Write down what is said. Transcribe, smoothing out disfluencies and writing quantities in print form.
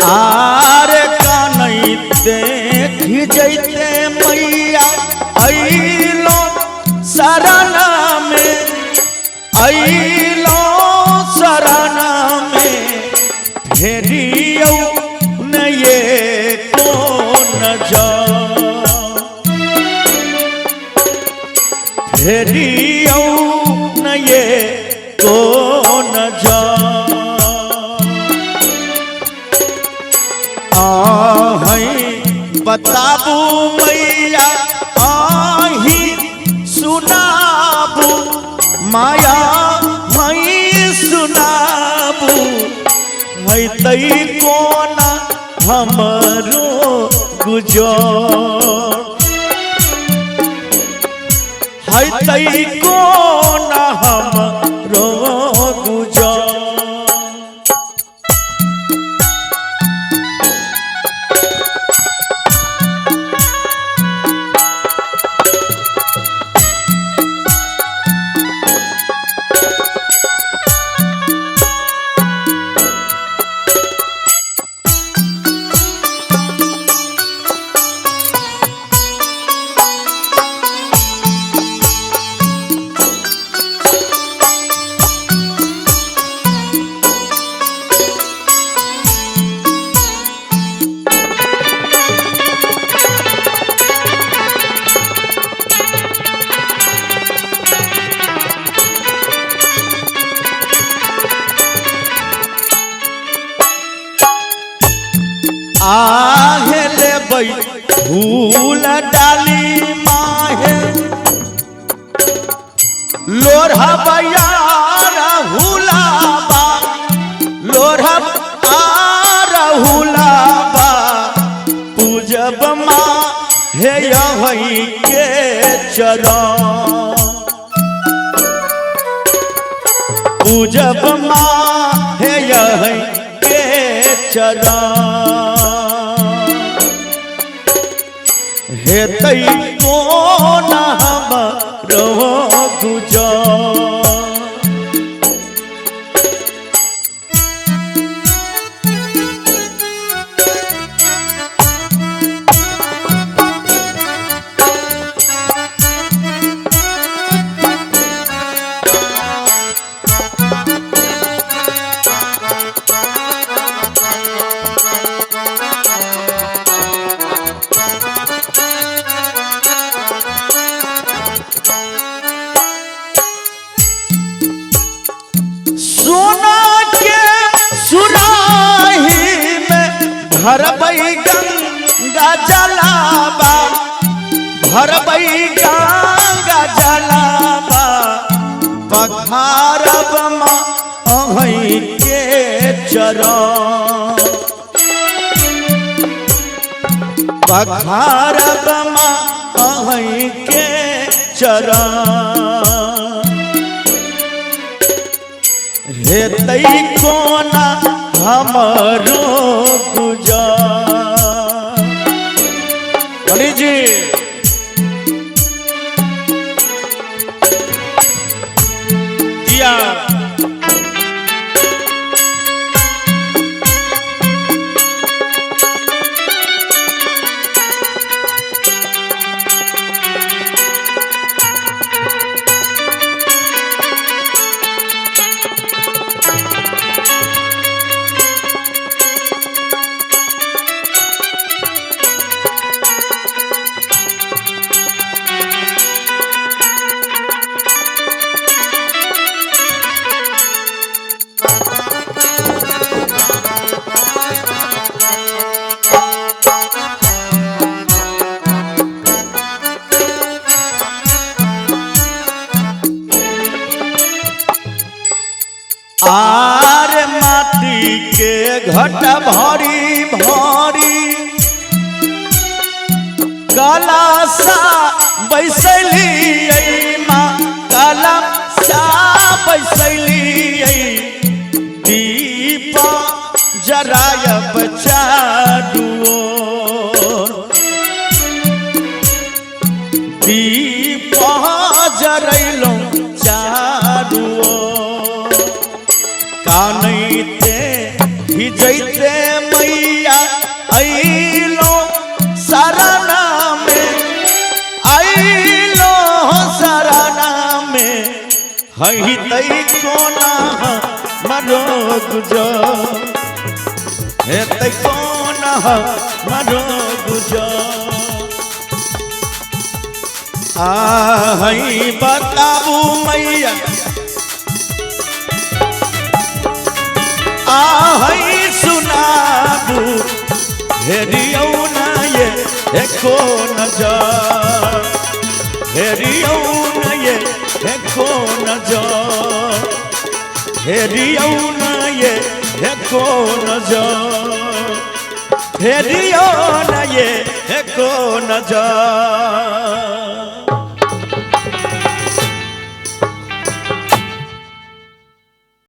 आरे कानैते खिजैते मैया अइलो शरण में, अइलो शरण में, फेरियौ न ये को नजर, फेरियौ न ये को नजर। आहीं बताबू मैया आहीं सुनाबू माया हई सुनाबू, हैतै कोना हमरो गुजर, हैतै कोना हमरो गुजर। आहे लेबै फूल डाली माहे, लोढ़ा हुलाबा, लोढ़ा हुलाबा, पूजब माँ हे यहीं के चरण, पूजब माँ हे यहीं के चरण। हेतै कोना हमरो गुजर। सोना के सुराही में भरबै गंगा जलाबा, भरबै गंगा जलाबा, पखारब माँ अहीं के चरण, पखारब माँ अहीं के चरण। हेतै कोना हमरो गुजर। जी जिया आर माटी के घट भरी भरी कलासा बैसली माँ, कलासा बैसली, दीप जरायब चारू ओर, दीप जरैलहुँ चारू ओर। कानैते ही जैते मैया अइलो शरणा में, अइलो शरणा में, हई तई कोना मरो गुजर, हे तई कोना मरो गुजर। आ हई बताबू मैया, आ हई सुनाबू, हेरियौ ना ये एको नजर, हेरियौ ना ये एको नजर, हेरियौ ना ये एको नजर, हेरियौ ना ये एको नजर।